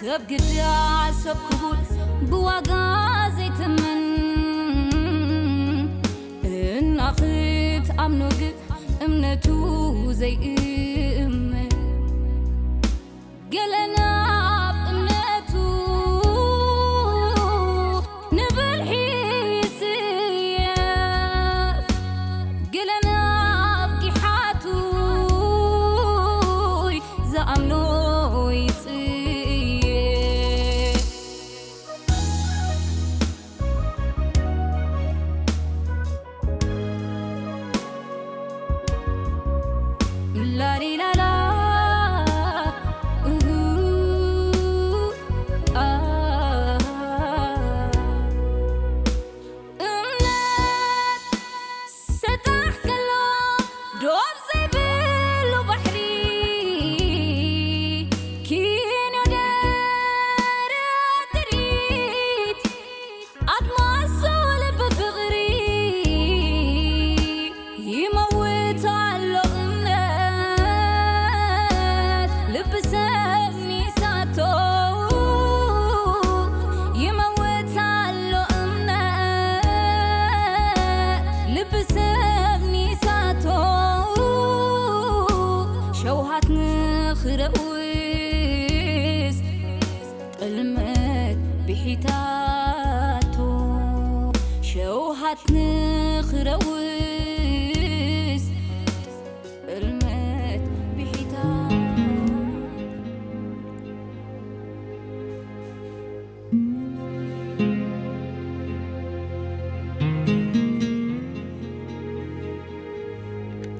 ሰብ ግዳ ሰብ ክቡር ብዋጋ ዘይትምን፣ እና ክትኣምኖ ግን እምነቱ ዘይእመን። ገለ ናብ እምነቱ ንብልሒ ይስየፍ፣ ገለ ናብ ጊሓቱ ዝኣምኖ ይጽየፍ። ላሊላላ፣ ኡሁ፣ ኣ። እምነት ሰጣሕ ከሎ ዶብ ዘይብሉ ባሕሪ፣ ኪኖ ደረት ትርኢት ኣድማሱ ልቢ ፍቕሪ ይመውት ኣሎ እምነት ልቢ ሰብ ሚሳቶ ይመውት ኣሎ እምነት ልቢ ሰብ ሚሳቶ ሸውሃት ንኽረውስ ጥልመት ብሒታቶ ሸውሃት ንኽረውስ ጥልመት ብሒታቶ።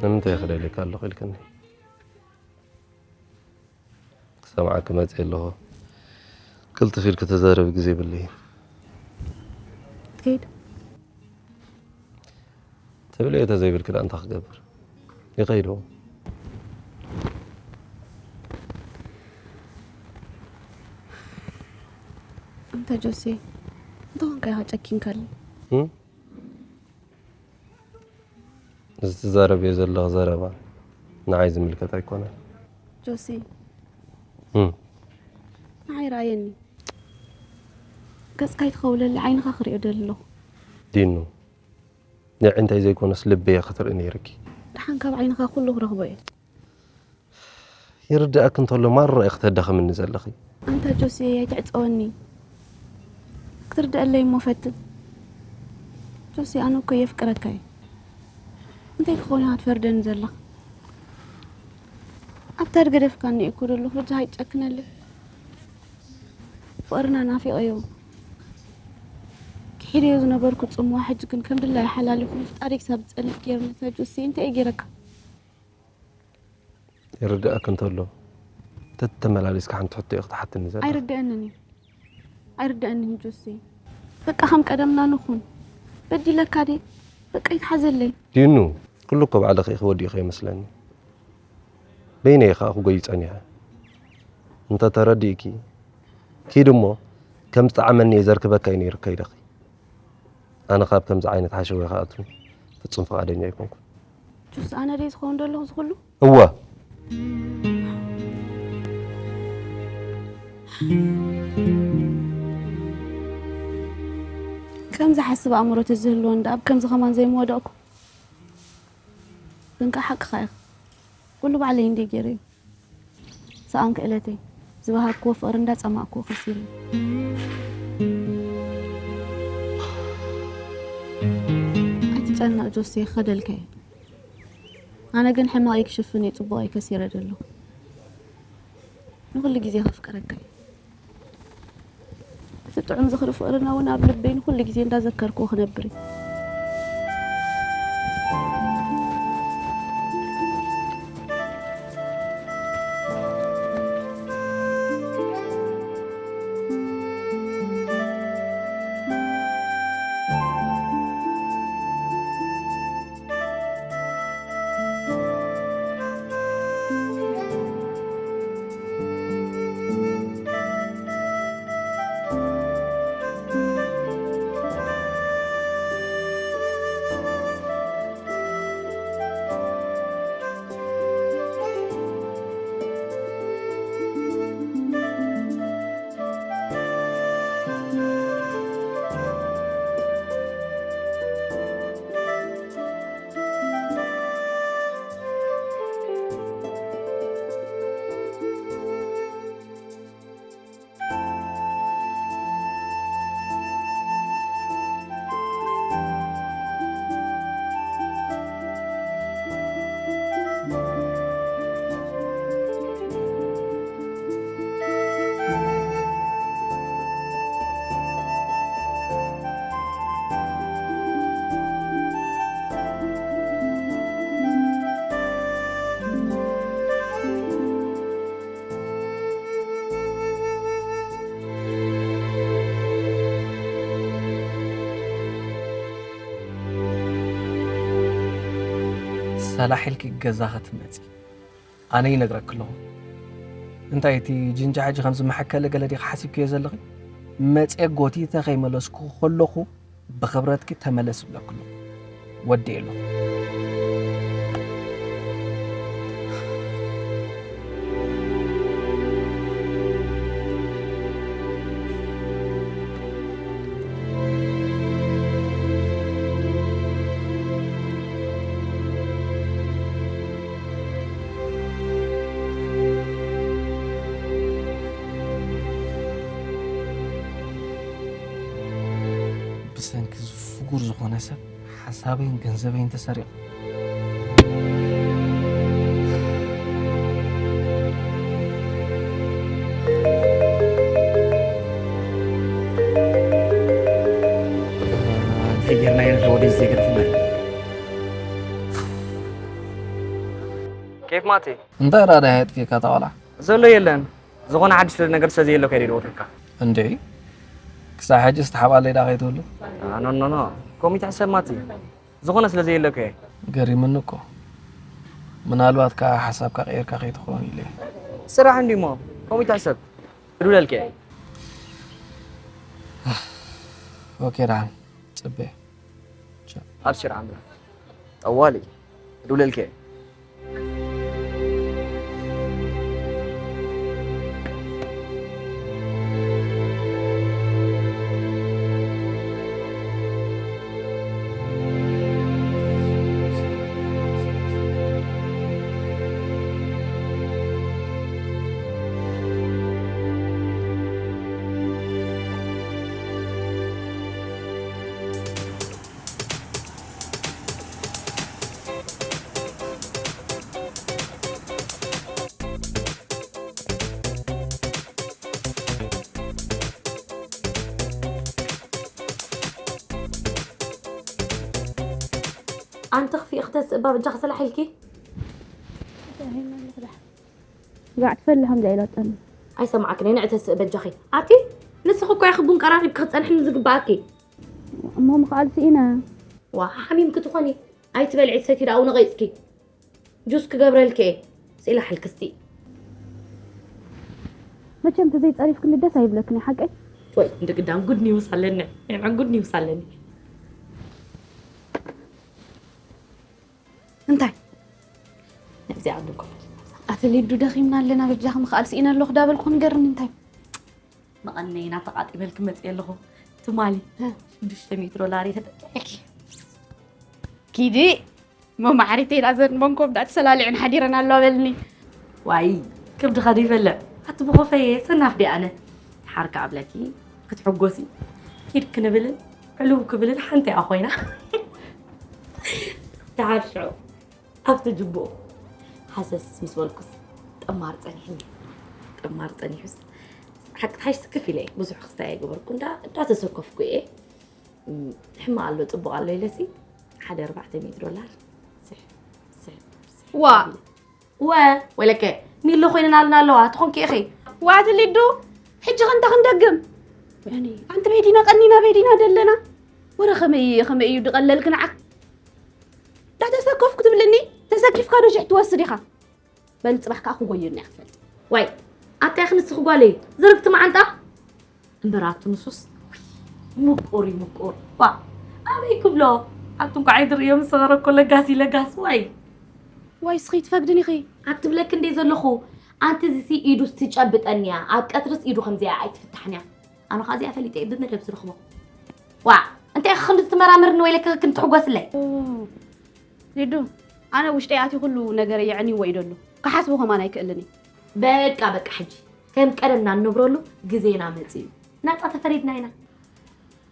ንምንታይ ክደልየካ ኣለኹ ኢልክኒ? ክሰምዓኪ መጽእ ኣለኹ። ክልጥፍ ኢልኪ ተዛረቢ ግዜ የብለይን። ትኸይድ? ትብለዮ ተዘይብልኪ ደኣ እንታይ ክገብር? ይኸይድ። ኣንታ ጆሴ፣ እንታይ ኮንካ ኢኻ ጨኪንካለይ? እም? እዚ ትዛረብዮ ዘለኺ ዘረባ ንዓይ ዝምልከት ኣይኮነን። ጆሲ፣ እም። ንዓይ ረኣየኒ። ገጽካ ኣይትኸውለለይ፣ ዓይንኻ ክሪኦ ደሊ ኣለኹ። ዲኑ፣ ንዕንተይ ዘይኮነስ ልበይ እያ ክትርኢ ነይርኪ። ደሓን ካብ ዓይንኻ ኩሉ ክረኽቦ እየ። ይርድኣኪ እንተሎ ማራ ኢኺ ተዳኽምኒ ዘለኺ። ኣንታ ጆሲ፣ ኣይትዕጸወኒ። ክትርድኣለይ እሞ ፈትን። ጆሲ፣ ኣነ እኮ የፍቅረካ እየ። እንታይ ክኾን ኢኻ ትፈርደኒ ዘለኻ? ኣብታ ድገደፍካኒ እኮ ደለኹ፣ በጃኻ ኣይትጨክነለይ። ፍቕርና ናፊቐዮ። ክሒደዮ ዝነበርኩ ጽምዋ ሕጂ ግን ከም ድላዩ ሓላሊኹ ምፍጣረይ ክሳብ ዝጸንሕ ገይሩኒ። ኣንታ ጆሲ፣ እንታይ እየ ገይረካ? ይርድኣኪ እንተሎ፣ ተተመላሊስካ ሓንቲ ሕቶ ኢኺ ትሓትኒ ዘለኺ። ኣይርድኣንን እዩ። ኣይርድኣንን እዩ ጆሲ። በቃ ከም ቀደምና ንኹን። በዲለካ ድየ? በቃ ይትሓዘለይ። ዲኑ፣ ኩሉ እኮ ባዕልኺ ኢኺ ወዲእኺዮ ይመስለኒ። በይነይ እየ ከኣ ክጎዪ ጸኒሐ። እንተ ተረዲእኪ፣ ኪድ እሞ፣ ከም ዝጠዓመኒ እየ ዘርክበካ እዩ ነይሩ ከይደኺ። ኣነ ካብ ከምዚ ዓይነት ሓሸወ ክኣቱ ፍጹም ፍቓደኛ ኣይኮንኩን። ጆሲ፣ ኣነ ድየ ዝኸውን ዘለኹ እዚ ኩሉ? እወ። ከም ዝሓስብ ኣእምሮ ተዝህልወኒ ደኣ ኣብ ከምዚ ከማን ዘይምወደቕኩ። ግን ከኣ ሓቅኻ ኢኻ። ኩሉ ባዕለይ እንድየ ገይረዮ። ሰኣን ክእለተይ፣ ዝወሃብክዎ ፍቕሪ እንዳጸማእክዎ ከሲረዮ። ኣይትጨነቕ ጆሴ፣ ክኸደልካ እየ። ኣነ ግን ሕማቐይ ክሽፍን እየ ጽቡቐይ ከሲረ ዘለኹ። ንኹሉ ግዜ ከፍቅረካ እየ። እቲ ጥዑም ዝኽሪ ፍቕርና እውን ኣብ ልበይ ንኹሉ ግዜ እንዳዘከርክዎ ክነብር እየ። ተላሒልኪ ገዛ ክትመጺ ኣነ ይነግረኪ ኣለኹ። እንታይ እቲ ጅንጃ ሕጂ ከምዚ መሐከለ ገለ ዲኻ ሓሲብክዮ ዘለኺ? መጺአ ጎቲተ ከይመለስኩ ከለኹ ብኽብረትኪ ተመለስ ይብለኪ ኣለኹ። ወዲኤ ኣለኹ። ብሰንኪ እዚ ፍጉር ዝኾነ ሰብ ሓሳበይን ገንዘበይን ተሰሪቑ። እንታይ ጌርና ኢና ወደዚ ዘይገድፍና? ኬፍ ማቲ። እንታይ ራዳ የጥፊእካ ተቐላ? ዘሎ የለን። ዝኾነ ሓድሽ ስለ ነገር ስለ ዘየሎ ከይደ ይደወልካ። እንዴ? ክሳብ ሕጂ ዝተሓባለይ ዳ ከይትህሉ? ኖ፣ ኖ፣ ኖ። ኮሚቴ ሕሰብ ማቲ። ዝኾነ ስለ ዘየለከ። ገሪምኒ እኮ። ምናልባት ከኣ ሓሳብካ ቀይርካ ከይትኸውን ኢለ። ስራሕ እንዲሞ። ኮሚቴ ሕሰብ። እድውለልከ። ኦኬ፣ ደሓን። ጽበ። ቻው። ኣብሽር ዓምራ። ጠዋሊ። እድውለልከ። ኣንቲ ክፊእ ክተስእ እባ በጃኺ ሰላሕ ኢልኪ። ጋዕ ትፈሊ ከምዚኣ ኢላትኒ። ኣይሰማዕክን እየ፣ ንዒ ተስእ በጃኺ። ኣቲ ንስኺ እኮ ኢኺ ቡን ቀራሪብኪ ክትጸንሕኒ ዝግባኣኪ። እሞ ምኽኣል ስኢነ። ዋ ሓሚምኪ ትኾኒ። ኣይትበልዒ ትሰቲ ደኣ ነቒጽኪ። ጁስ ክገብረልኪ እየ። ስኢላ ሕልክስቲ። መቸም ተዘይጸሪፍክኒ ደስ ኣይብለክን እዩ ሓቀይ? ወይ እንደ ግዳም ጉድ ኒውስ ኣለኒ። ንዕማ ጉድ ኒውስ ኣለኒ። እንታይ? ነዚ ዓዱ ኮፈል። ኣቲ ሊዱ ደኺምና ኣለና በጃኺ ምኽኣል ስኢነ ኣለኹ ዳበልኩ ንገርኒ እንታይ? መቐነይና ተቓጢበልኪ መፅየ ኣለኹ። ትማሊ እ። ሽዱሽተ ሚእቲ ዶላር እየ ተጠቂዐኪ። ኪዲ እሞ ማዕሪተይ ዳዘን መንኮብ ዳ ተሰላሊዕን ሓዲረን ኣለዋ በልኒ። ዋይ ክብድኻ ዶ ይፈለጥ? ኣቲ ብኾፈየ ሰናፍ ዲ ኣነ። ሓርካ ኣብለኪ ክትሕጎሲ ኪድ ክንብልን ዕልው ክብልን ሓንቲ እያ ኮይና። ደሓር ሽዑ ኣብቲ ጅቡኡ ሃሰስ ምስ በልኩስ ጠማር ጸኒሕኒ። ጠማር ጸኒሑስ ሓቂ ትሓሽ ስክፍ ኢለ እየ። ብዙሕ ክስታይ ኣይገበርኩ እንዳ እንዳተሰከፍኩ እየ። እም፣ ሕማቕ ኣሎ ጽቡቕ ኣሎ ኢለሲ ሓደ ኣርባዕተ ሚእቲ ዶላር ስሕ ስሕ ስሕ ዋ! ኢለ። ወ ወይለከ ሚሎ ኮይነን ኣለና ኣለዋ ትኾንኪ ኢኺ። ዋት ሊዱ ሕጂ ኸንታ ክንደግም ያኒ ኣንቲ በይዲና ቀኒና በይዲና ደለና ወረ ከመይ ከመይ እዩ ድቐለልክ ንዓክ ዳተሰከፍኩ ትብልኒ ተሰኪፍካ ዶ ሽሕ ትወስድ ኢኻ በል ጽባሕ ከኣ ክጎየኒ እያ ክትፈልጥ። ዋይ ኣታ ኢኺ ንስኺ ጓለይ ዝርግቲ መዓንጣ እምበር ኣቱ ንሱስ ውይ፣ ምቁር እዩ ምቁር ዋ ኣበይ ክብሎ ኣቱ እንኳዕ ኣይድርእዮ ምስ ሰገረ እኮ ለጋስ እዩ ለጋስ ዋይ ዋይ እስኺ ትፈግድን ኢኺ ኣትብለኪ እንደ ዘለኹ ኣንቲ እዚ ሲ ኢዱስ ትጨብጠኒ እያ ኣብ ቀትርስ ኢዱ ከምዚኣ ኣይትፍታሕን እያ ኣነ ኻዚኣ ፈሊጠ እየ ብመደብ ዝረኽቦ ዋ እንታይ ኢኺ ከምዚ ትመራምርኒ ወይለኪ ክንትሕጎስለይ ሊዱ ኣነ ውሽጠይ ኣትዩ ኩሉ ነገር የዕንይዎ እዩ ደሎ ክሓስቦ ከማን ኣይክእልን እዩ በቃ በቃ ሕጂ ከም ቀደምና እንነብረሉ ግዜና መጺኡ እዩ። ናጻ ተፈሪድና ኢና።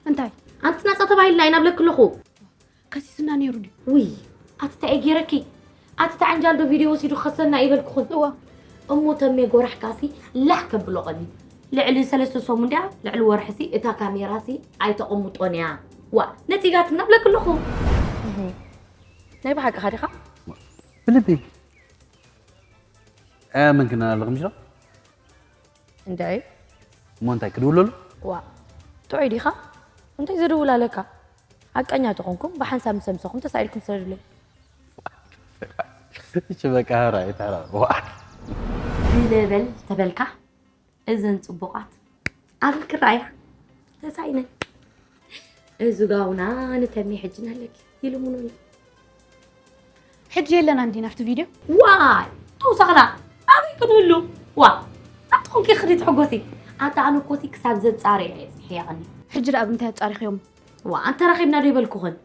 እንታይ? ኣንቲ ናጻ ተባሂልና ኢና ብለኪ ኣለኹ። ከሲስና ነይሩ ድዩ? ውይ ኣቲ እንታይ እየ ገይረኪ? ኣቲ ተዓንጃል ዶ ቪድዮ ወሲዱ ክኸሰና እዩ በልክኹን? እዋ። እሞ ተሜ ጎራሕካሲ ላሕ ከብሎ ቀኒ። ልዕሊ ሰለስተ ሰሙን ድያ ልዕሊ ወርሕሲ እታ ካሜራሲ ኣይተቐምጦን እያ። ዋ ነጺጋትና ብለኪ ኣለኹ። ናይ ብሓቂ ኻ ዲኻ? ብልቢ ኣያምን ክና ኣለኹም ሽሮ እንታይ እሞ እንታይ ክድውለሉ ዋ ጥዑይ ዲኻ እንታይ ዘድውል ኣለካ ሓቀኛ ተኾንኩም ብሓንሳብ ምስ ኣምሰኹም ተሳኢልኩም ሰደዱለይ እቺ በቃ፣ ራይ ተራ ዋ። ብለበል ተበልካ እዘን ጽቡቓት ኣብ ክራያ ተሳኢነን። እዚ ጋውና ንተሜ ሕጂ ናለኪ ይልምኑ ኣለዉ። ሕጂ የለና እንዲ ናብቲ ቪድዮ። ዋይ ተውሳኽና ኣበይ ክንህሉ? ዋ ኣትኹም ክዲ ትሕጎሲ። ኣታ ኣነ ኮሲ ክሳብ ዘጻረ እየ ጽሕያቕኒ። ሕጂ ደኣ ብምንታይ ኣጻሪኽዮም? ዋ ኣንተ ረኺብና ዶ ይበልኩኽን?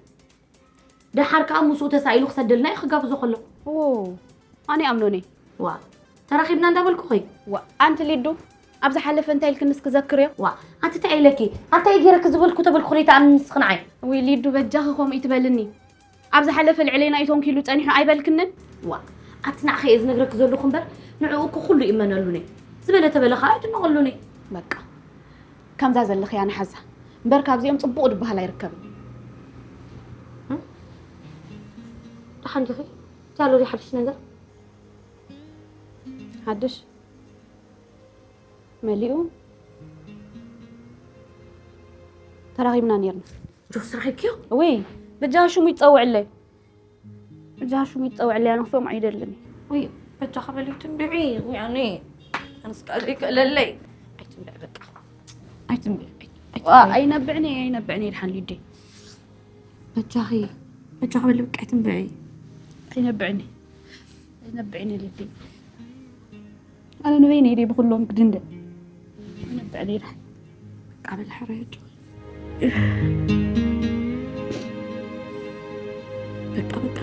ደሓር ከኣ ምስኡ ተሳኢሉ ክሰደልና እዩ ክጋብዞ ከሎ። ዎ ኣነ ኣምኖኒ። ዋ ተራኺብና እንዳበልኩኺ። ዋ ኣንቲ ሊዱ ኣብ ዝሓለፈ እንታይ ኢልክንስ ክዘክርዮ? ዋ ኣንቲ እንታይ ኢለኪ? ኣንታይ ገይረኪ ዝበልኩ ተበልኩ ኹኔታ ኣንስኽ ንዓይ። ወይ ሊዱ በጃኺ ከምኡ ይትበልኒ። ኣብ ዝሓለፈ ልዕሌና እዩ ተንኪሉ ጸኒሑ ኣይበልክንን? ዋ ኣቲ ንዓኺ እየ ዝነግረኪ ዘለኹ እምበር ንዕኡ እኮ ኩሉ ይእመነሉኒ። ዝበለ ተበለ ኸኣ ይድነቐሉኒ። በቃ ከምዛ ዘለኽያ ንሓዛ እምበር ካብዚኦም ጽቡቕ ድበሃል ኣይርከብን። ደሓን ዲኺ? እንታይ ኣሎ ድዩ ሓድሽ ነገር? ሓድሽ መሊኡ ተራኺብና ኔርና። ጆስ ረኺብክዮ? ወይ በጃ ሽሙ ይጸውዕለይ። በጃ ሽሙ ይጸውዕለይ ኣነ ክሰምዖ ይደልን። ወይ በጃ ከበል ትንብዒ ወይ ኣነ ኣነስ ቃል ይክእለለይ። ኣይትንብዒ በቃ ኣይትንብዒ። ኣይነብዕኒ ኣይነብዕኒ ይድሓን ሊዲ። በጃኺ በጃ ከበል በቃ ኣይትንብዒ። ኣይነብዕኒ ኣይነብዕኒ ሊዲ። ኣነ ንበይነይ ድየ ብኹሎም ክድንደ? ኣነ ብዕሊል። በቃ በል ሕራይ ኣጆኺ። በቃ በቃ።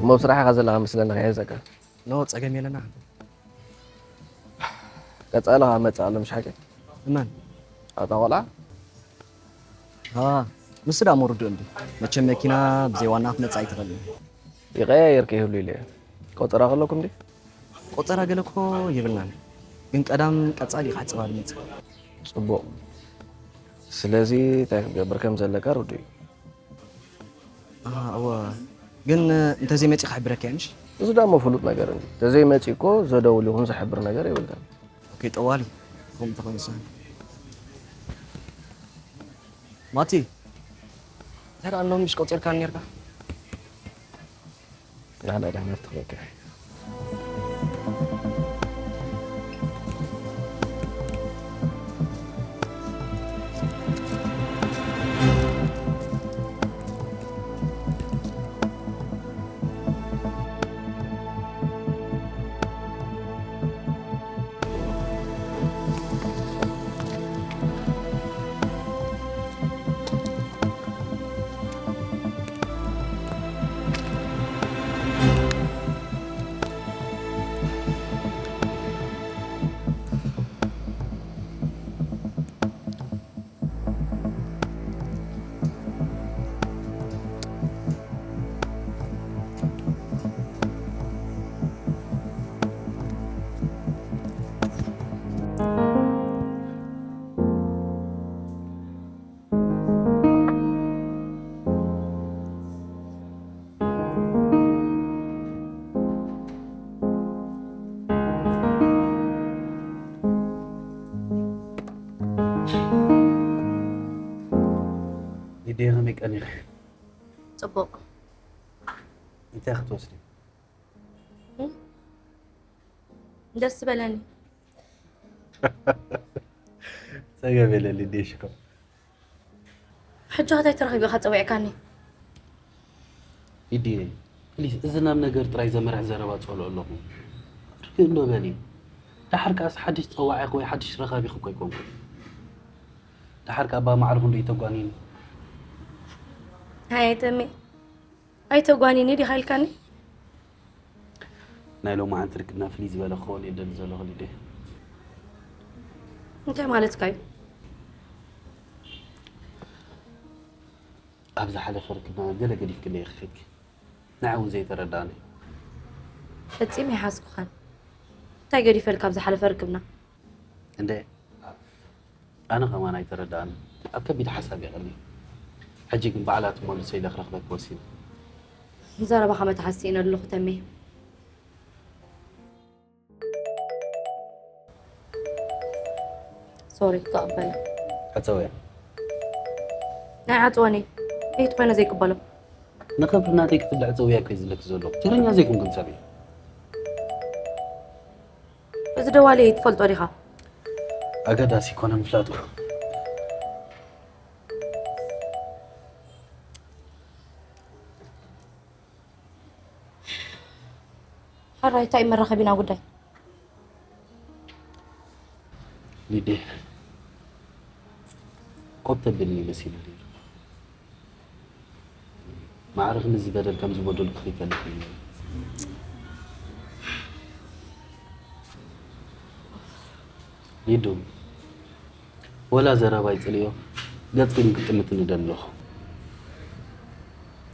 እሞ ኣብ ስራሕ ኢኻ ዘለኻ መስለኒ፣ ከየዘካ። ኖ፣ ጸገም የለና። ቀጻሊ ኸኣ መጽእ ኣሎ፣ ምሽ ሓቂ? እመን። ኣታ ቖልዓ? ኣ፣ ንሱ ደኣ ምሩዱእ እንዲ። መቸም መኪና ብዘይ ዋና ክትመጽእ ኣይትኽእልን። ይቐያየር ከይህሉ ኢለ እየ። ቆጸራ ከለኩም ድዩ? ቆጸራ ገለ እኮ የብልናን። ግን ቀዳም ቀጻሊ ክሕጽባ ድመጽእ። ጽቡቕ። ስለዚ እንታይ ክትገብር ከም ዘለካ ርዱእ እዩ። ኣሃ፣ እወ። ግን እንተዘይመጺኡ ክሕብረካ እየ፣ ምሽ? እዚ ደሞ ፍሉጥ ነገር እንዲ። እንተዘይመጺኡ እኮ ዘደውል ይኹን ዝሕብር ነገር የብልካን። ኦኬ፣ ጠዋሊ። ከምኡ ተኾይኑ ሰ-፣ ማቲ፣ እንታይ ደኣ ኣሎ ምሽ ቆጺርካኒ ኔርካ? ናና ደህና ትኾንካ። ሊድያ ከመይ ቀኒኺ? ጽቡቕ። እንታይ ክትወስዲ? ደስ ዝበለኒ። ጸገም የለን ሊድያ ሽኮር። ሕጂ ከ እንታይ ተረኺቡ ኢኻ ጸዊዕካኒ? ሊድየ ፕሊስ እዚ ናብ ነገር ጥራይ ዘምርሕ ዘረባ ጸልኦ ኣለኹ። ርግእ እንዶ በሊ። ደሓር ከኣስ ሓድሽ ጸዋዒኺ ወይ ሓድሽ ረኻቢኺ እኮ ኣይኮንኩን። ደሓር ከኣ ኣባ ማዕርኹ እንዶ ኣይተጓንይኒ። ሃየ ተሜ ኣይተጓንይኒ ዲኻ ኢልካኒ? ናይ ሎማዓንቲ ርክብና ፍልይ ዝበለ ክኸውን እየ ደሊ ዘለኹ ሊድየ። እንታይ ማለትካ እዩ? ኣብ ዝሓለፈ ርክብና ገለ ገዲፍክለይ ኢኺ ከይድኪ። ንዓይ እውን ዘይተረዳእኒ። ፈጺመ ኣይሓዝኩኻን። እንታይ ገዲፈልካ ኣብ ዝሓለፈ ርክብና? እንደ ኣነ ከማን ኣይተረዳእኒ። ኣብ ከቢድ ሓሳብ እየ ቀልየ። ሕጂ ግን ባዕላ ትመልሶ ኢለ ክረኽበኪ ወሲነ። ዘረባኻ መትሓዚ ስኢነ ኣለኹ ተሜ። ሶሪ፣ ክቕበላ። ዓጸውያ። ናይ ዓጽወኒ። ቤት ኮይነ ዘይቅበሎ። ንኽብሪ ናተይ ክትብል ዓጸውያ እኮ እዩ ዝብለኪ ዘለኹ። ትግርኛ ዘይኮንኩ ትሰምዒ። እዚ ደዋሊ ትፈልጦ ዲኻ? ኣገዳሲ ኮነ ምፍላጡ። ሕራይ፣ እንታይ እዩ መራኸቢና ጉዳይ? ሊዴ፣ ቆብ ተብልኒ መሲሉ ነይሩ። ማዕረ ክንድዚ በደል ከም ዝበደልኩ ከይፈልጥ እዩ ነይሩ። ሊዱ፣ ወላ ዘረባ ይጽልዮ፣ ገጽ ግን ክጥምት ንደሊ ኣለኹ።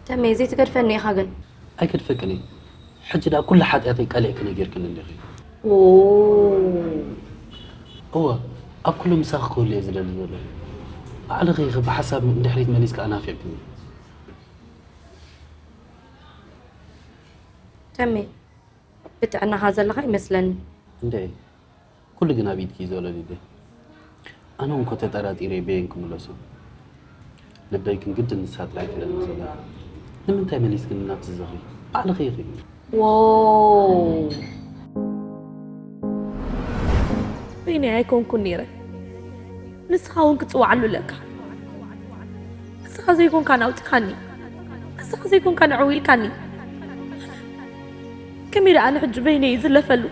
ተሜ፣ ዘይትገድፈኒ ኢኻ ግን። ኣይገድፈክን እየ። ሕጂ ደኣ ኩሉ ሓጢኣተይ ቀሊዕኪ ነጊርክኒ እንዲኺ። ኦ። እወ፣ ኣብ ኩሉ ምሳኺ ክህሉ እየ ዝደሊ ዘለኹ። ባዕልኺ ኢኺ ብሓሳብ ንድሕሪት መሊስኪ ኣናፊቕክኒ። ተሜ፣ ብጥዕናኻ ዘለኻ ይመስለኒ። እንድዒ፣ ኩሉ ግን ኣብ ኢድኪ እዩ ዘሎ ሊዴ። ኣነ እውን እኮ ተጠራጢረ በየን ክምለሶ። ልበይ ግን ግድን ንሳ ጥራይ ትደሊ ዘላ። ንምንታይ መሊስክኒ ናብቲ ዝኽሪ? ባዕልኺ ኢኺ። ዋው! በይነይ ኣይኮንኩን ነይረ። ንስኻ እውን ክትጽውዓሉ ኣለካ። ንስኻ ዘይኮንካ ኣውጺኻኒ። ንስኻ ዘይኮንካ ንዕው ኢልካኒ። ከመይ ደኣ ንሕጂ በይነይ እዩ ዝለፈሉ?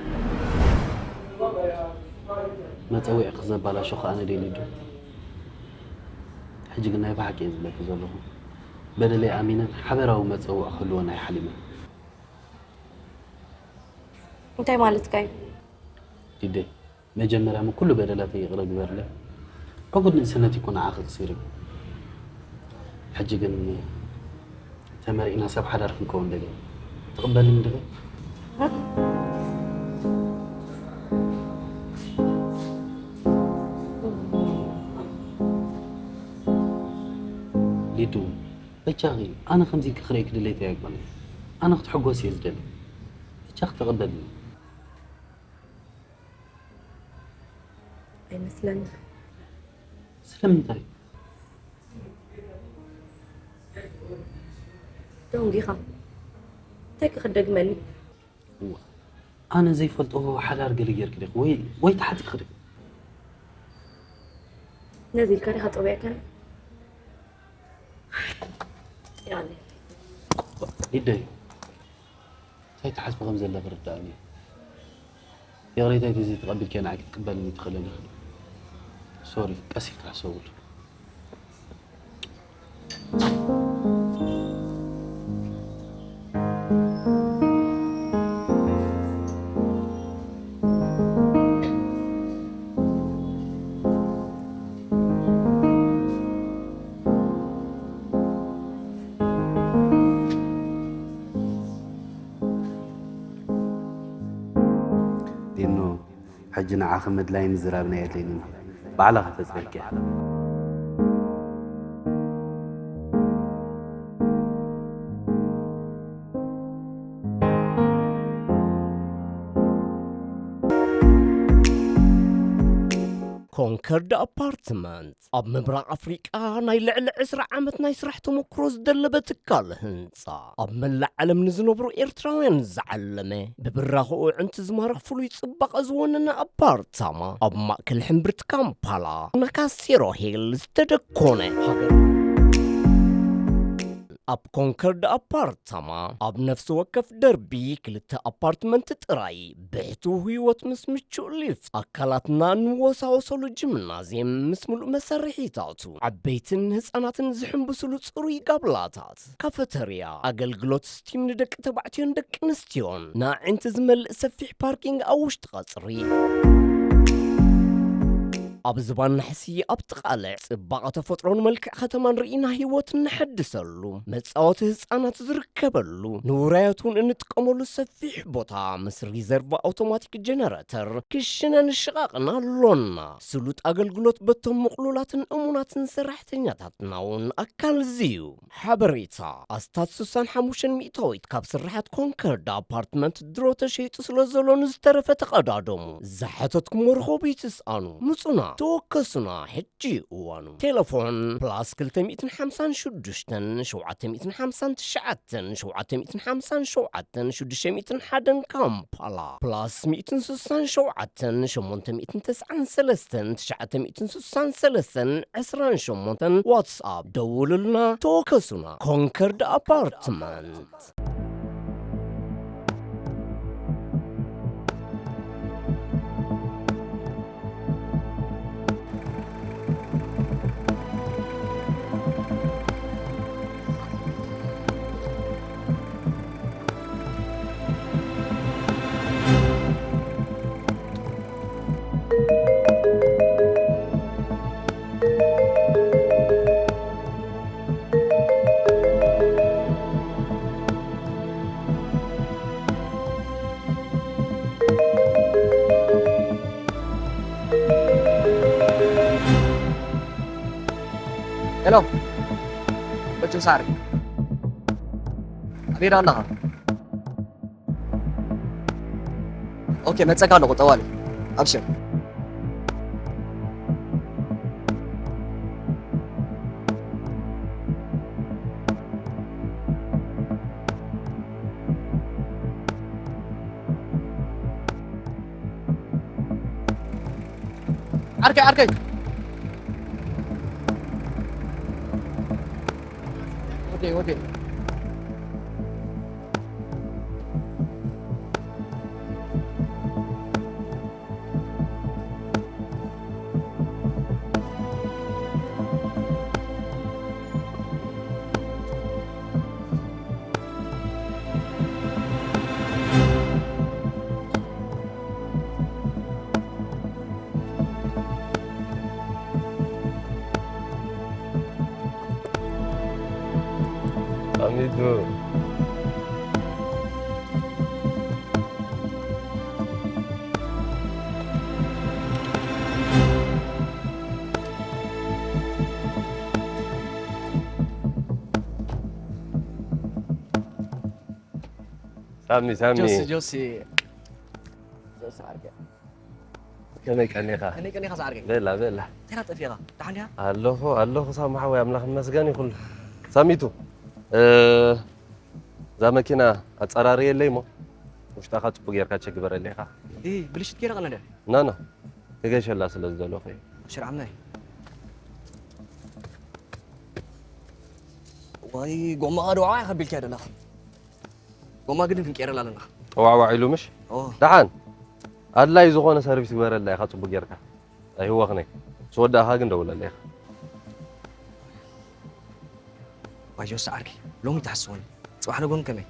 መጸውዒ ክዘባላሾ ከኣ ነደሊ ዶ? ሕጂ ግን ናይ ብሓቂ እየ ዝብለኪ ዘለኹ። በደለይ ኣሚነን ሓበራዊ መጸውዒ ክህልወና እየ ሓሊመ። እንታይ ማለትካ እዩ? ሊዴ፣ መጀመርያ ም ኩሉ በደላተይ ይቕረ ግበርለይ። ዕቡድ ንእስነት ይኮ ንዓኺ ክሲሪ። ሕጂ ግን ተመሪዕና ሰብ ሓዳር ክንከውን ደልየ። ትቕበልኒ ዲኺ? ሊዱ፣ በጃኺ፣ ኣነ ከምዚ ኢልኪ ክርእየኪ ድሌተይ ኣይኮነን። ኣነ ክትሕጎስ እየ ዝደሊ። በጃኺ ተቐበልኒ። ኣይመስለንን። ስለምንታይ? ደንጊኻ። እንታይ ክኽደግመኒ? እዋ፣ ኣነ ዘይፈልጦ ሓዳር ገለ ጌርኪ ዲኺ? ወይ፣ ወይ ተሓቲኺ ዲኺ? ነዚ ኢልካ ዲኻ ጸዊዕካኒ? ያኔ። ሊደይ፣ እንታይ ትሓስቢ ከም ዘለኺ ርዳእኒ። ይቕሬታይ ተዘይተቐቢልኪ ንዓይ ክትቅበልኒ ትኽእልን ኢኺ። ሶሪ፣ ቀስ ኢልካ ሕሰብሉ። ዲኖ፣ ሕጂ ንዓኺ ምድላይ ምዝራብና የድልየኒ። ባዕላኺ ተጽሪልኪ። ኮንከርድ ኣፓርትመንት ኣብ ምብራቕ ኣፍሪቃ ናይ ልዕሊ ዕስራ ዓመት ናይ ስራሕ ተመክሮ ዝደለበ ትካል ህንጻ፣ ኣብ መላእ ዓለም ንዝነብሩ ኤርትራውያን ዝዓለመ፣ ብብራኸኡ ኣዕንቲ ዝማርኽ ፍሉይ ጽባቐ ዝወነነ ኣፓርታማ፣ ኣብ ማእከል ሕምብርቲ ካምፓላ፣ ናካሴሮ ሂል ዝተደኮነ ሃገር። ኣብ ኮንከርድ ኣፓርታማ፣ ኣብ ነፍሲ ወከፍ ደርቢ ክልተ ኣፓርትመንት ጥራይ፣ ብሕቱው ህይወት ምስ ምቹእ ሊፍት፣ ኣካላትና ንወሳወሰሉ ጂምናዝየም ምስ ምሉእ መሳርሒታቱ፣ ዓበይትን ህጻናትን ዝሕንብስሉ ጽሩይ ጋብላታት፣ ካፈተርያ፣ ኣገልግሎት ስቲም ንደቂ ተባዕትዮን ደቂ ኣንስትዮን፣ ንኣዒንቲ ዝመልእ ሰፊሕ ፓርኪንግ ኣብ ውሽጢ ቀጽሪ። ኣብ ዝባን ናሕሲ ኣብ ጥቓ ልዕ ጽባቐ ተፈጥሮን መልክዕ ከተማን ርኢና ህይወት እነሐድሰሉ፣ መጻወቲ ህጻናት ዝርከበሉ፣ ንውራያት እውን እንጥቀመሉ ሰፊሕ ቦታ ምስ ሪዘርቭ ኣውቶማቲክ ጀነረተር ክሽነ ንሽቓቕን ኣሎና። ስሉጥ ኣገልግሎት በቶም ምቕሉላትን እሙናትን ሰራሕተኛታትና እውን ኣካል ዝዩ። ሓበሬታ ኣስታት ስሳን ሓሙሽተን ሚእታዊት ካብ ስርሓት ኮንከርድ ኣፓርትመንት ድሮ ተሸይጡ ስለ ዘሎ ንዝተረፈ ተቐዳደሙ። ዝሓተትኩሞ ርኸቡ ይትስኣኑ። ምጹና፣ ተወከሱና፣ ሕጂ እዩ እዋኑ። ቴሌፎን ፕላስ ክልተ ሚእትን ሓምሳን ሽዱሽተን ሸውዓተ ሚእትን ሓምሳን ትሽዓተን ሸውዓተ ሚእትን ሓምሳን ሸውዓተን ሽዱሽተ ሚእትን ሓደን ካምፓላ ፕላስ ሚእትን ስሳን ሸውዓተን ሸሞንተ ሚእትን ተስዓን ሰለስተን ትሽዓተ ሚእትን ስሳን ሰለስተን ዕስራን ሸሞንተን ዋትስኣፕ ደውሉልና፣ ተወከሱና። ኮንከርድ ኣፓርትመንት። ሄሎ፣ በጭም ሳሪ፣ ኣበይ ደኣ ኣለኻ? ኦኬ፣ መጸካ ኣለኹ፣ ጠዋሊ። ኣብሽር። ዓርከይ፣ ዓርከይ። ወደይ፣ ወደይ። ኣሚቱ። ሳሚ፣ ሳሚ። ጆሲ፣ ጆሲ። ጆሲ ዓርከይ። ከመይ ቀኒኻ? ከመይ ቀኒኻ ዝዓርከይ? ቤላ፣ ቤላ። እንታይ ጠፊእኻ? ደሓን ዲኻ? ኣለኹ፣ ኣለኹ ሳሚ ሓወይ፣ ኣምላኽ ይመስገን ይኹን። ሳሚቱ፣ እ፣ እዛ መኪና ኣጸራርየለይ እሞ፣ ውሽጣ ኸኣ ጽቡቕ ጌርካ ቸክ ግበረለይ ኢኻ። እ፣ ብልሽት ገይረ ቀለደ? ኖ፣ ኖ። ክገሸላ ስለ ዝደለኹ እየ። ሽር ዓመይ። ዋይ፣ ጎማኻ ዶ ዓይ ከቢልካ ደለኻ? ጎማ ግን ክንቀይረላ ኣለና። ዋዕዋዕ ኢሉ ምሽ? ኦ። ደሓን። ኣድላይ ዝኾነ ሰርቪስ ግበረላ ኢኻ ጽቡቕ ጌርካ። ኣይህወኽነይ። ምስ ወዳእኻ ግን ደውለለይ ኢኻ። ዋጆ ሰዓርኪ፣ ሎሚ ትሓስወኒ። ጽባሕ ንጎን ከመይ?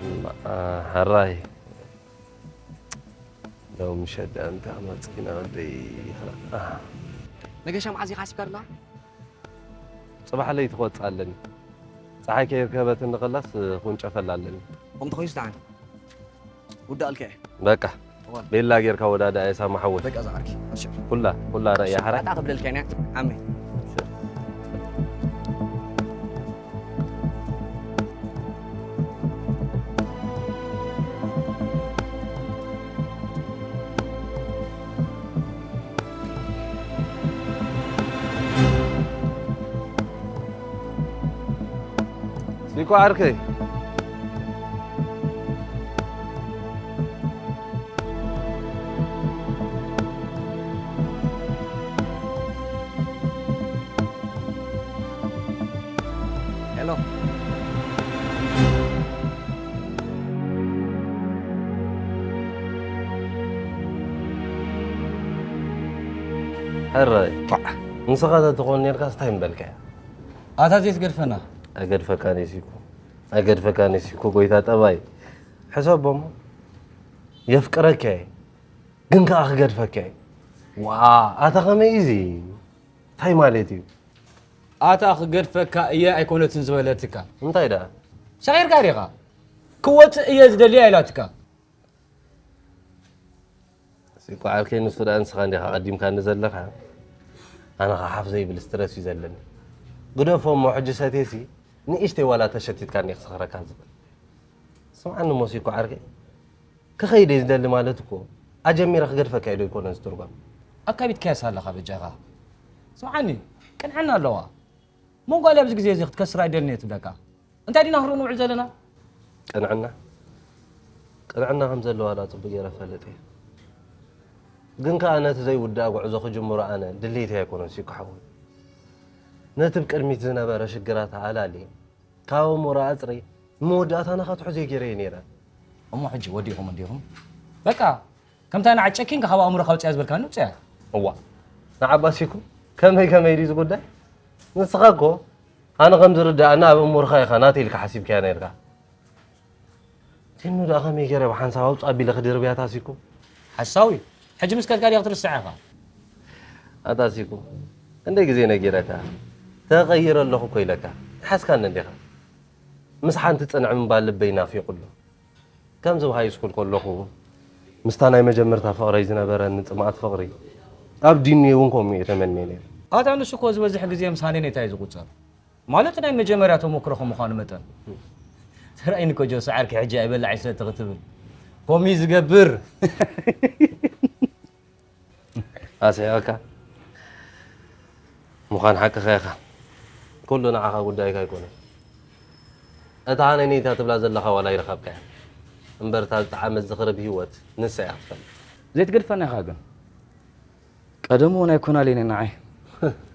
እማ፣ ሕራይ። ሎሚ ሸዳ እንተ መጽኪና ወደይ። ነገሻ መዓዝ ኢኻ ሓሲብካ ደለኻ? ጽባሕ ለይቲ ክወጽእ ኣለኒ። ጸሓይ ከይርከበትኒ ከላስ ክውንጨፈላ ኣለኒ። ከምቲ ኮይኑስ ደሓን። ውዳእ ኣልከ። በቃ። እዋን። ቤላ ጌርካ ወዳዳ እየ ሳማ ሓወይ። በቃ ዝዓርኪ። ኣብሽር። ኩላ፣ ኩላ ረእያ ሓራ። ኣታ ክብለልካ ኢና። ዓመይ። ሲኮ ዓርከይ። ሄሎ። ሕራይ። ኳዕ። ንስኻ ተትኾን ኔርካስ እንታይ ምበልካዮ? ኣታ ዘይትገድፈና። ኣይገድፈካን እየ ሲኮ። ኣይገድፈካን እየ ሲኮ ጎይታ ጠባይ። ሕሰቦ እሞ። የፍቅረካ እየ። ግን ከኣ ክገድፈካ እየ። ዋ፣ ኣታ ከመይ እዚ እንታይ ማለት እዩ? ኣታ ክገድፈካ እየ ኣይኮነትን ዝበለትካ። እንታይ ደኣ? ሰኺርካ ዲኻ? ክወፅእ እየ ዝደልያ ኢላትካ። ሲኮ ዓርከይ፣ ንሱ ደኣ ንስኻ እንዲኻ ቀዲምካኒ ዘለኻ። ኣነ ኸዓ ሓፍ ዘይብል ስትረስ እዩ ዘለኒ። ግደፎ እሞ ሕጂ ሰትየሲ ንእሽተይ ዋላ ተሸቲትካኒ ክሰኽረካ ዝብል። ስምዓኒ እሞ ሲኮ ዓርከይ፣ ክኸይድ እየ ዝደሊ ማለት እኮ ኣጀሚረ ክገድፈካ እየ ዶ ኣይኮነን ዝትርጓም? ኣካቢድካያስ ኣለኻ በጃኻ። ስምዓኒ፣ ቅንዕና ኣለዋ። መንጓሊ ኣብዚ ግዜ እዚ ክትከስር ኣይደልን እየ ትብለካ። እንታይ ዲና ክንርኢ ንውዕል ዘለና? ቅንዕና? ቅንዕና ከም ዘለዋ ደኣ ጽቡቕ ገይረ እፈልጥ እየ። ግን ከኣ ነቲ ዘይውዳእ ጉዕዞ ክጅምሮ ኣነ ድሌተይ ኣይኮነን ሲኮ ሓወይ። ነቲ ብቅድሚት ዝነበረ ሽግራት ኣላልየ፣ ካብ ኣእምሮ ኣጽርየ፣ መወዳእታና ከትሕዞ ገይረዮ ነይረ። እሞ ሕጂ ወዲእኹም እንዲኹም? በቃ፣ ከምታ ንዓ ጨኪንካ ካብ ኣእምሮኻ ኣውጽያ ዝበልካኒ ውጽያ። እዋ፣ ንዓባ ሲኮ፣ ከመይ ከመይ ድዩ እዚ ጉዳይ? ንስኻ እኮ፣ ኣነ ከም ዝርድኣኒ ኣብ ኣእምሮኻ ኢኻ ናተይ ኢልካ ሓሲብካያ ነይርካ። ቴኑ ደኣ ከመይ ገይረ ብሓንሳብ ኣውጽእ ኣቢለ ክድርብያ ታሲኩ? ሓሳዊ፣ ሕጂ ምስ ከድካ ዲኻ ክትርስዓ ኢኻ? ኣታ ሲኩ፣ ክንደይ ግዜ ነጊረካ? ተቐይረ ኣለኹ እኮ ኢለካ። ሓስካኒ እንዲኻ። ምስ ሓንቲ ጽንዕ ምባል ልበይ ናፊቑ ኣሎ። ከምዚ ኣብ ሃይ ስኩል ከለኹ፣ ምስታ ናይ መጀመርታ ፍቕረይ ዝነበረኒ ጽምኣት ፍቕሪ፣ ኣብ ዲንየ እውን ከምኡ እየ ተመንየ ነይረ። ኣታ ንሱ እኮ ዝበዝሕ ግዜ ምስ ሃነኔታ እዩ ዝቑጸር። ማለት ናይ መጀመርያ ተሞክሮ ከም ምዃኑ መጠን። ተራእይኒ እኮ ጆስ ዓርኪ ሕጂ ኣይበላዕ ይሰቲ ክትብል። ከምኡ እዩ ዝገብር። ኣስሒቐካ ምዃን ሓቅኻ ኢኻ። ኩሉ ንዓኻ ጉዳይካ ኣይኮነን። እታ ሃነኔታ ትብላ ዘለኻ ዋላ ኣይረኸብካያ። እምበር እታ ዝጠዓመት ዝኽርብ ህይወት ንሳ እያ ክትፈልጥ። ዘይትገድፈና ኢኻ ግን። ቀደም እውን ኣይኮናልየን ንዓይ።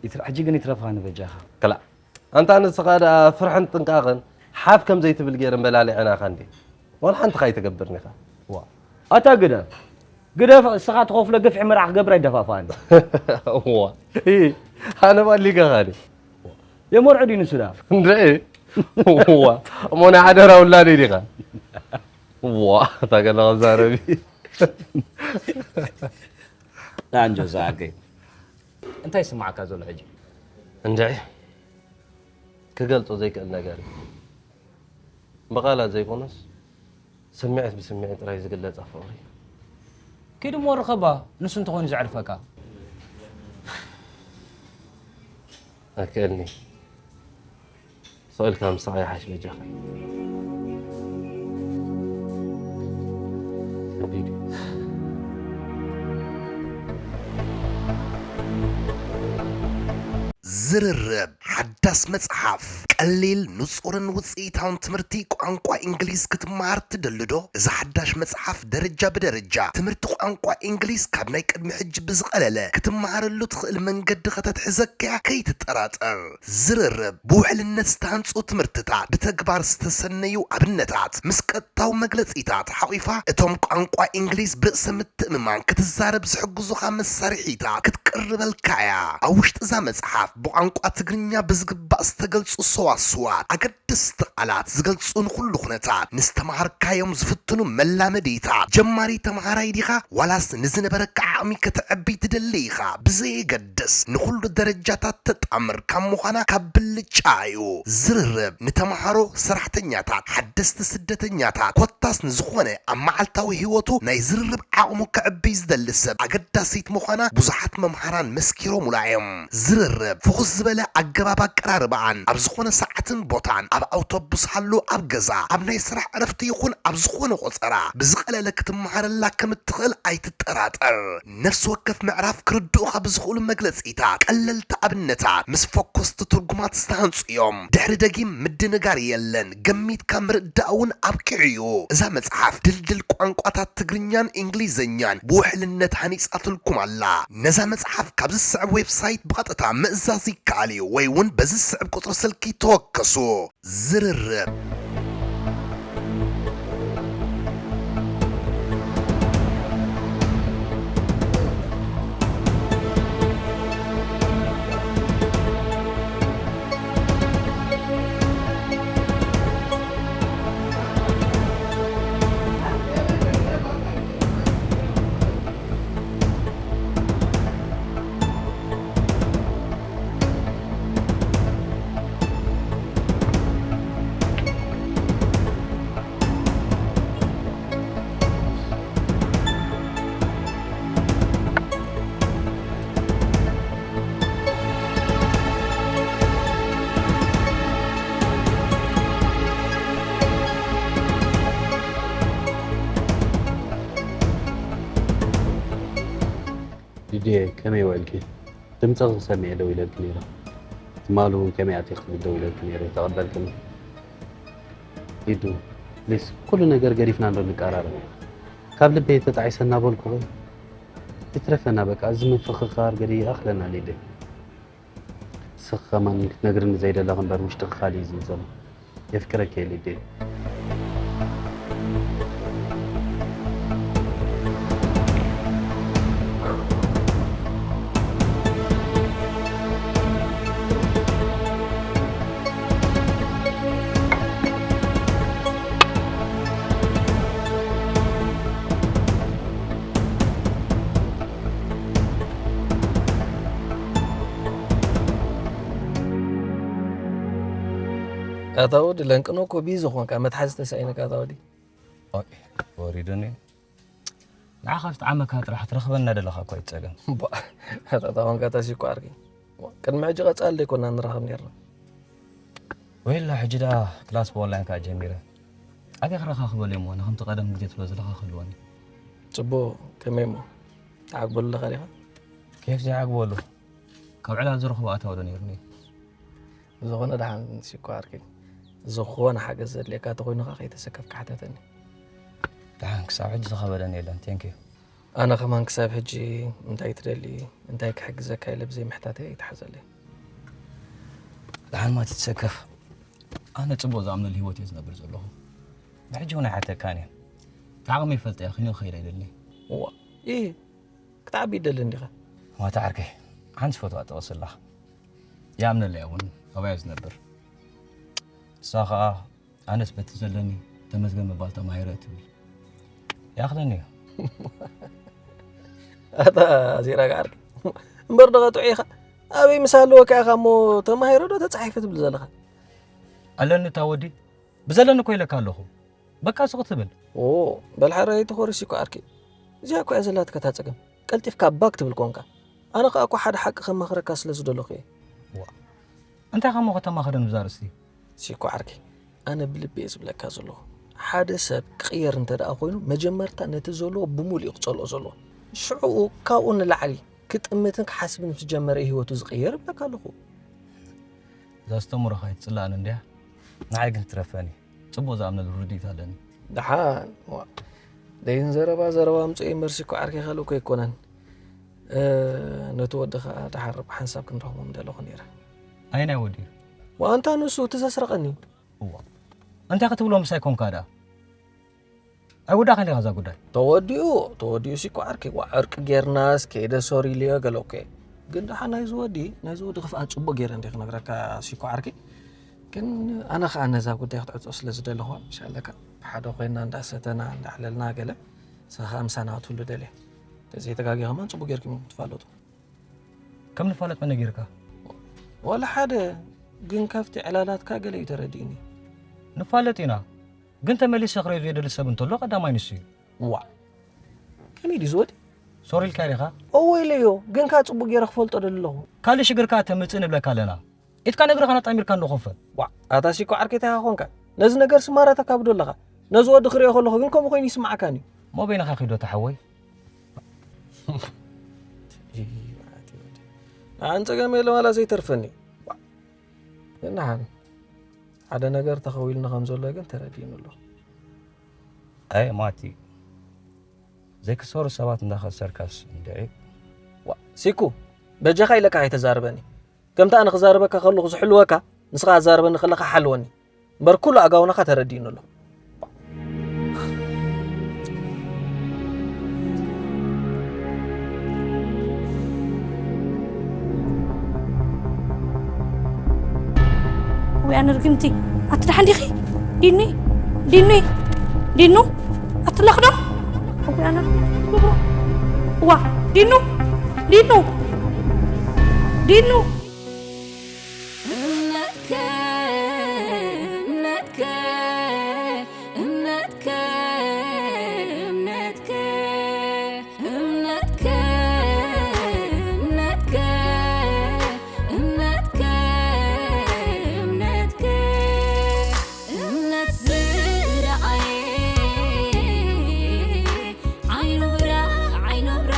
ይትረ-፣ ሕጂ ግን ይትረፋኒ በጃኻ። ክላእ። ኣንታ ንስኻ ደኣ ፍርሕን ጥንቃቕን ሓፍ ከም ዘይትብል ገይረ እምበላሊዐ ናኻ እንዴ? ዋላ ሓንቲ ኸይትገብርኒ ኢኻ። ዋ። ኣታ ግደፍ። ግደፍ፣ እስኻ ትኸፍሎ ግፍዒ መርዓ ክገብር ኣይደፋፍኣኒ። ዋ። ኢ። ኣነ ባሊገኻ ድየ? የመርዑ ድዩ ንሱ ደኣ? እንድዒ። ዋ። እሞ ናይ ሓደራ ውላደይ ዲኻ? ዋ። እታ ገለ ክዛረብ እዩ። ዳንጆ ዝኣከይ። እንታይ ይስምዓካ ዘሎ ሕጂ? እንድዒ። ክገልጾ ዘይክእል ነገር እዩ። ብቓላት ዘይኮነስ፣ ስምዒት ብስምዒት ጥራይ ዝግለጽ ፍቕሪ። ኪድ እሞ ርኸባ፣ ንሱ እንተኾይኑ ዘዕርፈካ። ኣይክእልኒ። ስቕ ኢልካ ምስሳቕ ይሓይሽ በጃኻ። ከቢድ እዩ። ዝርርብ ሓዳስ መጽሓፍ። ቀሊል፣ ንጹርን ውጽኢታውን ትምህርቲ ቋንቋ እንግሊዝ ክትመሃር ትደሊ ዶ? እዛ ሓዳሽ መጽሓፍ ደረጃ ብደረጃ ትምህርቲ ቋንቋ እንግሊዝ ካብ ናይ ቅድሚ ሕጂ ብዝቐለለ ክትመሃረሉ ትኽእል መንገዲ ከተትሕዘካ እያ፣ ከይትጠራጠር። ዝርርብ፣ ብውሕልነት ዝተሃንጹ ትምህርትታት፣ ብተግባር ዝተሰነዩ ኣብነታት፣ ምስ ቀጥታዊ መግለጺታት ሓቑፋ፣ እቶም ቋንቋ እንግሊዝ ብርእሰ ምትእምማን ክትዛረብ ዝሕግዙኻ መሳርሒታት ክትቅርበልካ እያ። ኣብ ውሽጢ እዛ መጽሓፍ፣ ብቋንቋ ትግርኛ ብዝግባእ ዝተገልጹ ሰዋስዋት፣ ኣገደስቲ ቃላት ዝገልጹ ንኹሉ ኩነታት፣ ንዝተምሃርካዮም ዝፍትኑ መላመዲታት፣ ጀማሪ ተምሃራይ ዲኻ ዋላስ ንዝነበረካ ዓቕሚ ከተዕቢ ትደሊ ኢኻ፣ ብዘየገድስ ንኹሉ ደረጃታት ተጣምር ካብ ምዃና ካብ ብልጫ እዩ። ዝርርብ ንተምሃሮ፣ ሰራሕተኛታት፣ ሓደስቲ ስደተኛታት፣ ኮታስ ንዝኾነ ኣብ መዓልታዊ ህይወቱ ናይ ዝርርብ ዓቕሙ ከዕብይ ዝደሊ ሰብ ኣገዳሲት ምዃና ብዙሓት መምሃራን መስኪሮሙላ እዮም። ዝርርብ ፍኹስ ዝበለ ኣገባብ ኣቀራርባኣን ኣብ ዝኾነ ሰዓትን ቦታን፣ ኣብ ኣውቶቡስ ሃሉ፣ ኣብ ገዛ፣ ኣብ ናይ ስራሕ ዕረፍቲ ይኹን ኣብ ዝኾነ ቆጸራ ብዝቐለለ ክትመሃረላ ከም እትኽእል ኣይትጠራጠር። ነፍሲ ወከፍ ምዕራፍ ክርድኡኻ ብዝኽእሉ መግለጺታት፣ ቀለልቲ ኣብነታት ምስ ፈኮስቲ ትርጉማት ዝተሃንጹ እዮም። ድሕሪ ደጊም ምድንጋር የለን፣ ገሚትካ ምርዳእ እውን ኣብቂዑ እዩ። እዛ መጽሓፍ ድልድል ቋንቋታት ትግርኛን እንግሊዝኛን ብውሕልነት ሃኒጻትልኩም ኣላ። ነዛ መጽሓፍ ካብ ዝስዕብ ዌብሳይት ብቐጥታ ምእዛዝ ይከኣል እዩ፣ ወይ እውን በዚ ዝስዕብ ቁጽሪ ስልኪ ተወከሱ። ዝርርብ። ሊድየ፣ ከመይ ውዕልኪ? ድምፅኺ ሰሚዐ ደው ኢለልኪ ነይረ። ትማሊ እውን ከመይ ኣቲኺ ደው ኢለልኪ ነይረ፣ ተቐበልክኒ። ሊዱ፣ ፕሊስ፣ ኩሉ ነገር ገዲፍና እንዶ ንቀራረብ። ካብ ልበይ ተጣዒሰ እናበልኩኺ፣ ይትረፈና በቃ፣ እዚ ምፍኽኻር ገለ ይኣኽለና ሊድየ። ንስኺ ከማን ክትነግርኒ ዘይደለኺ እምበር ውሽጥኺ ካሊእ እዩ ዝብል ዘሎ። የፍቅረኪ እየ ሊድየ። ኣታ ወዲ ለንቅኖ እኮ ቢዚ ኾንካ፣ መትሓዚ ተሳኢንካ ኣታ ወዲ። ኦይ፣ ወሪዱኒ። ንዓኻ ዝጠዓመካ ጥራሕ ትረኽበና ደለኻ እኮ እዩ ጸገም። እባ፣ ኣታ ኾንካ ተሲኳ ዓርኪ። ቅድሚ ሕጂ ቀጻሊ ዘይኮና ንራኸብ ኔርና። ወይላ ሕጂ ደኣ ክላስ ብኦንላይን ከኣ ጀሚረ። ኣበይ ክረኻኽበሉ እሞ ንኸምቲ ቀደም ግዜ ትብሎ ዘለኻ ክህልወኒ። ጽቡቕ፣ ከመይ እሞ? ትዓግበሉ ኣለኻ ዲኻ? ኬፍ ዘይዓግበሉ? ካብ ዕላል ዝረኽቦ ኣታዊ ዶ ነይሩኒ? ብዝኾነ ደሓን ሲኳ ዓርከይ፣ ዝኾነ ሓገዝ ዘድልየካ እንተኾይኑ ኸዓ ከይተሰከፍካ ሕተተኒ። ደሓን፣ ክሳብ ሕጂ ዝኸበደኒ የለን። ቴንክ ዩ። ኣነ ከማን ክሳብ ሕጂ እንታይ ትደሊ፣ እንታይ ክሕግዘካ ኢለ ብዘይ ምሕታተይ ኣይትሓዘለይ። ደሓን ማቲ ትሰከፍ። ኣነ ጽቡቕ ዝኣምነሉ ህይወት እየ ዝነብር ዘለኹ። ብሕጂ እውን ኣይሓተካን እየ። እቲ ዓቕመይ ይፈልጥ እየ፣ ኪኖ ክኸይድ ኣይደልን እየ። እዋ፣ ኢ፣ ክትዓቢ ይደሊ እንዲኻ? ማቲ ዓርከይ፣ ሓንቲ ዝፈትዋ ጥቕሲ ኣላ። ይኣምነላ እየ እውን፣ ኣባይ እየ ዝነብር። ንሳ ኸኣ ኣነስ በቲ ዘለኒ ተመስገን ምባል ተማሂረ እትብል። ይኣኽለኒ እዩ። ኣታ ዚራግ ዓርኪ። እምበር ዶ ጥዑይ ኢኻ? ኣበይ ምስ ኣለወካ ኢኻ እሞ ተማሂረ ዶ ተጻሒፈ ትብል ዘለኻ? ኣለኒ እታ ወዲ፣ ብዘለኒ እኮ ኢለካ ኣለኹ። በቃ ስቕ ትብል። ኦ፣ በል ሓራይ ተኾርሲ እኮ ዓርኪ። እዚኣ እኮ እያ ዘላትካ እታ ጸገም። ቀልጢፍካ ባክ ትብል ኮንካ። ኣነ ኸኣ እኮ ሓደ ሓቂ ከማኽረካ ስለ ዝደለኹ እየ። ዋ፣ እንታይ ከሞ ከተማኽረኒ ብዛ ርእሲ? ሲኮ ዓርከይ፣ ኣነ ብልቢ እየ ዝብለካ ዘለኹ። ሓደ ሰብ ክቕየር እንተ ደኣ ኮይኑ፣ መጀመርታ ነቲ ዘለዎ ብምሉኡ እዩ ክጸልኦ ዘለዎ። ሽዑኡ ካብኡ ንላዕሊ ክጥምትን ክሓስብን ምስ ጀመረ እዩ ህይወቱ ዝቕየር እብለካ ኣለኹ። እዛ ኣስተምህሮኻ ኣይትጽላእን እንድያ፣ ንዓይ ግን ትረፈኒ። ጽቡቕ ዝኣምነሉ ርድኢት ኣለኒ። ደሓን፣ ዋ፣ ደይን ዘረባ ዘረባ ኣምጽኦ እዩ እምበር ሲኮ ዓርከይ ካልእ እኮ ኣይኮነን። እ፣ ነቲ ወዲ ኸኣ ደሓር ብሓንሳብ ክንረኽቦ ምደለኹ ነይረ። ኣየናይ ወዲ እዩ? ዋንታ ንሱ እቲ ዘስረቐኒ። እዋ። እንታይ ክትብሎ ምሳይ ኮንካ ደኣ? ኣይወዳእካን ኢኻ እዛ ጉዳይ። ተወዲኡ፣ ተወዲኡ ሲኮ ዓርከይ። ዋ፣ ዕርቂ ጌርናስ ከይደ ሶር ኢለዮ ገለ እኮ እየ። ግን ደሓን ናይዚ ወዲ፣ ናይዚ ወዲ ክፍኣት ጽቡቕ ገይረ እንደ ክነግረካ ሲኮ ዓርከይ። ግን ኣነ ኸኣ ነዛ ጉዳይ ክትዕጾ ስለ ዝደለኹ፣ ምሻለካ ብሓደ ኮይና እንዳሰተና፣ እንዳዕለልና ገለ፣ ንስኻ ኸኣ ምሳና ክትህሉ ደልየ። እንተዘይተጋግየ ከማን ጽቡቕ ጌርኩም ኢኹም ትፋለጡ። ከም ንፋለጥ መን ነጊርካ? ዋላ ሓደ፣ ግን ካብቲ ዕላላትካ ገለ እዩ ተረዲእኒ። ንፋለጥ ኢና፣ ግን ተመሊሰ ክሪኦ ዘይደሊ ሰብ እንተሎ ቀዳማይ ንሱ እዩ። ዋእ! ከመይ ድዩ ዝወዲ? ሶር ኢልካ ዲኻ? እወ ኢለዮ፣ ግን ከኣ ጽቡቕ ገይረ ክፈልጦ ደሊ ኣለኹ። ካልእ ሽግር ከኣ ተምጽእ ንብለካ ኣለና። ኢድካን እግርኻን ኣጣሚርካ እንዶ ኮፍ በል። ዋእ! ኣታ ሲኮ ዓርከይ እንታይ ኮንካ? ነዚ ነገርሲ ማራ ተካብዶ ኣለኻ። ነዚ ወዲ ክሪኦ ከለኹ ግን ከምኡ ኮይኑ ይስምዓካኒ። እሞ በይንኻ ኪዶ ተሓወይ። ንዓን ጸገም የለ ዋላ ዘይተርፈኒ። ዋእ! ግን ደሓን ሓደ ነገር ተኸዊሉኒ ከም ዘሎ ግን ተረዲእኒ ኣለኹ። ኣይ ማቲ፣ ዘይክሰሩ ሰባት እንዳኸሰርካስ እንድዒ። ዋ፣ ሲኩ፣ በጃኻ ኢለካ ከይተዛርበኒ። ከምቲ ኣነ ክዛረበካ ከለኹ ዝሕልወካ፣ ንስኻ ኣዛርበኒ ከለኻ ሓልወኒ። እምበር ኩሉ ኣጋውናኻ ተረዲእኒ ኣሎ። ወይ ኣነ ርግምቲ፣ ኣቲ ደሓን ዲኺ? ዲኒ፣ ዲኒ፣ ዲኑ፣ ኣትለኽ ዶ? ወይ ኣነ ርግምቲ፣ ዋ፣ ዲኑ፣ ዲኑ፣ ዲኑ። እምነትከ፣ እምነትከ፣ እምነትከ፣ እምነትከ፣ እምነትከ፣ እምነትከ፣ እምነትከ፣ እምነትከ፣ እምነት ዝረኣየ ዓይኑ ብራ፣ ዓይኑ ብራ፣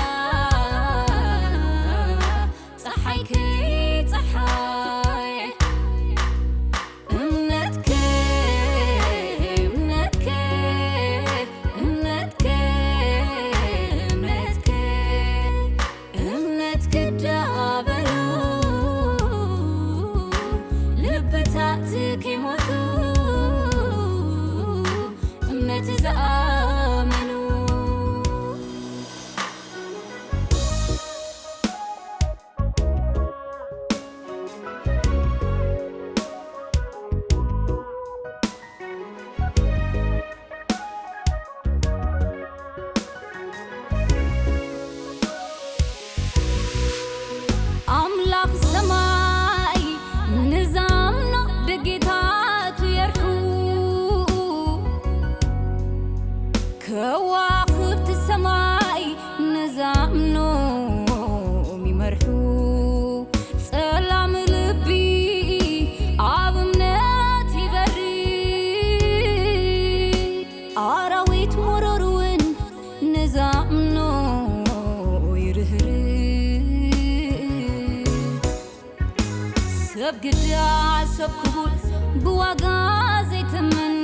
ግዳ ሰብ ክቡር ብዋጋ ዘይትምን፣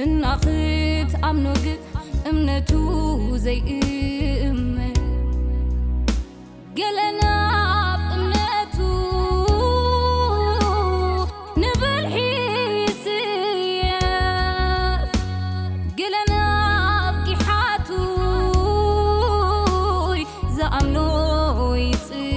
እና ክትኣምኖ ግን እምነቱ ዘይእምን። ገለ ናብ እምነቱ ንብልሒ ይስየፍ፣ ገለ ናብ ጊሓቱ ዝኣምኖ ይጽየፍ።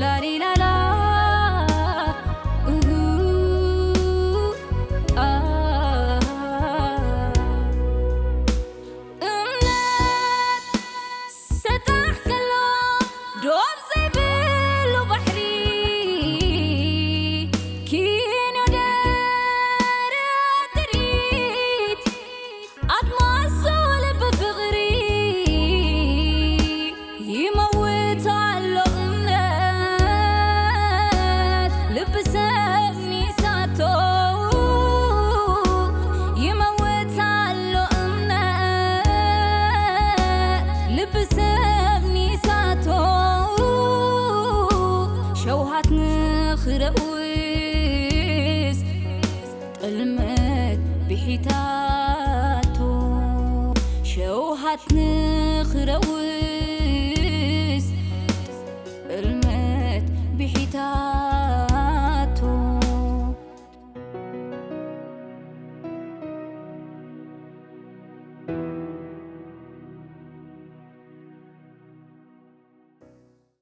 ላሊላላ፣ እሁ፣ ኣ። እምነት ሰጣሕ ከሎ ዶብ ዘይብሉ ባሕሪ፣ ኪንዮ ደረት ትርኢት ኣድማሱ ልቢ ፍቕሪ ይመውት ኣሎ እምነት ልቢ ሰብ ሚሳቶ ይመውት ኣሎ እምነት ልቢ ሰብ ሚሳቶ ሸውሃት ንኽረውስ ጥልመት ብሒታቶ ሸውሃት ንኽረውስ